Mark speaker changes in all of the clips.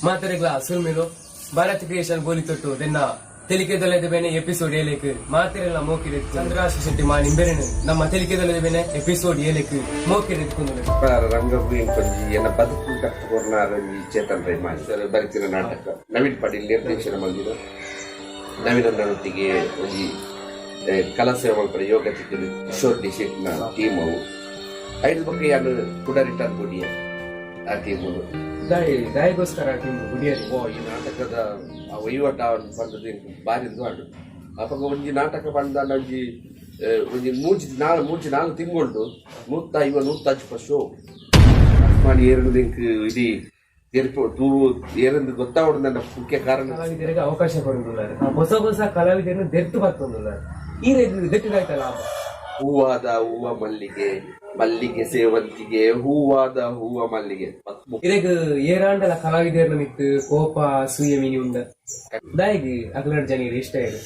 Speaker 1: ಮಾತೆರೆಗ್ಲಾ ಸೊಲ್ಮೆಲು. ಭಾರತ್ ಕ್ರಿಯೇಷನ್ ಗೋಲಿತೊಟ್ಟು ದೆನ್ನ ತೆಲಿಕೆದೊಲೆದ ಬೇನೆ ಎಪಿಸೋಡ್ ಏಲೆಕ್ ಮಾತೆರೆಗ್ಲಾ ಮೋಕೆಡ್ ಚಂದ್ರಾಶಿ ಶೆಟ್ಟಿ ಮಾನ್ ಇಂಬೆರೆನ್ ನಮ್ಮ ತೆಲಿಕೆದೊಲೆದ ಬೇನೆ ಎಪಿಸೋಡ್ ಏಲೆಕ್ ಮೋಕೆಡ್ ಎದ್ಕೊಂದುಲ್ಲೆರ್.
Speaker 2: ರಂಗಭೂಮಿ ಒಂಜಿ ಎನ್ನ ಬದುಕು ಕಟ್ಟ್ ಕೊರ್ನಾರ್ ಒಂಜಿ ಚೇತನ್ ರೈ ಮಾಣಿ ಸರ್ ಬರೆತಿನ ನಾಟಕ. ನವೀನ್ ಪಾಟೀಲ್ ನಿರ್ದೇಶನ ಮಲ್ದಿನ. ನವೀನ್ ಅಣ್ಣನೊಟ್ಟಿಗೆ ಒಂಜಿ ಕಲಾ ಸೇವೆ ಮಲ್ಪರೆ ಯೋಗ ತಿಕ್ಕುದು. ಕಿಶೋರ್ ಡಿ ಶೆಟ್ನ ಟೀಮ್ ಅವು. ಐದು ಬೊಕ್ಕ ಯಾನ್ ಕುಡ ರಿಟರ್ನ್ ಕೊಡಿಯೆ ಆ ಟೀಮ್.
Speaker 1: ದಾಯಿ ದಾಯಿಗೋಸ್ಕರ ಟೀಮ್ ಗುಡಿಯರಿ?
Speaker 2: ಓ, ಈ ನಾಟಕದ ಆ ವಹಿವಾಟ ಪಂಡದು ಎಂಕ್ ಬಾರಿ ಇದು ಆಂಡ್. ಅಪಗ ಒಂಜಿ ನಾಟಕ ಪಂಡ ಒಂಜಿ ಒಂಜಿ ಮೂಜಿ ನಾಲ್ 3-4 ತಿಂಗಳುಂಡು. 150, 150 ಶೋ ಮಾಡಿ ಏರಂದು ಎಂಕ್ ಇಡೀ ತೆರಿಪು ತೂ ಏರಂದು ಗೊತ್ತಾವಡು ನನ್ನ ಮುಖ್ಯ ಕಾರಣ.
Speaker 1: ಕಲಾವಿದರಿಗೆ ಅವಕಾಶ ಕೊರೊಂದುಲ್ಲಾರ್. ಹೊಸ ಹೊಸ ಕಲಾವಿದರನ್ನು ದೆರ್ತು ಬತ್ತೊಂದುಲ್ಲಾರ್. ಈರೆಗ್ ದೆಟ್ಟಿದಾಯ್ತ ಲಾಭ?
Speaker 2: ಹೂವಾದ ಹೂವ ಮಲ್ಲಿಗೆ, ಮಲ್ಲಿಗೆ ಸೇವಂತಿಗೆ, ಹೂವಾದ ಹೂವ ಮಲ್ಲಿಗೆ.
Speaker 1: ಇರೆಗ್ ಏರಾಂಡಲ ಕಲಾವಿದರ್ನ ಮಿತ್ತು ಕೋಪ, ಅಸೂಯೆ ಮಿನಿ ಉಂಡ? ದಾಯಿಗ್ ಅಕ್ಲಡ್ ಜನ ಇಷ್ಟ ಇರು?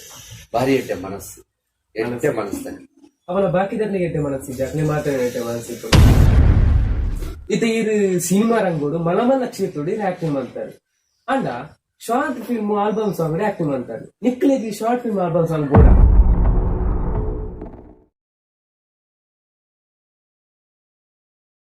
Speaker 2: ಭಾರಿ ಎಡ್ಡೆ ಮನಸ್ಸು, ಎಡ್ಡೆ ಮನಸ್ಸು.
Speaker 1: ಅವನ ಬಾಕಿದರ್ನ ಎಡ್ಡೆ ಮನಸ್ಸಿದ್ದೆ, ಅಕ್ಲೆ ಮಾತ್ರ ಎಡ್ಡೆ ಮನಸ್ಸಿತ್ತು. ಇತ್ತ ಈರ್ ಸಿನಿಮಾ ರಂಗೋಡು ಮಲ ಮಲ್ಲ ಕ್ಷೇತ್ರಡು ಆಕ್ಟಿಂಗ್ ಮಾಡ್ತಾರೆ. ಅಂಡ short film, album song acting ಮಾಡ್ತಾರೆ. ನಿಕ್ಲೆಗ್ ಶಾರ್ಟ್ ಫಿಲ್ಮ್, ಆಲ್ಬಮ್ ಸಾಂಗ್ ಬೋಡ?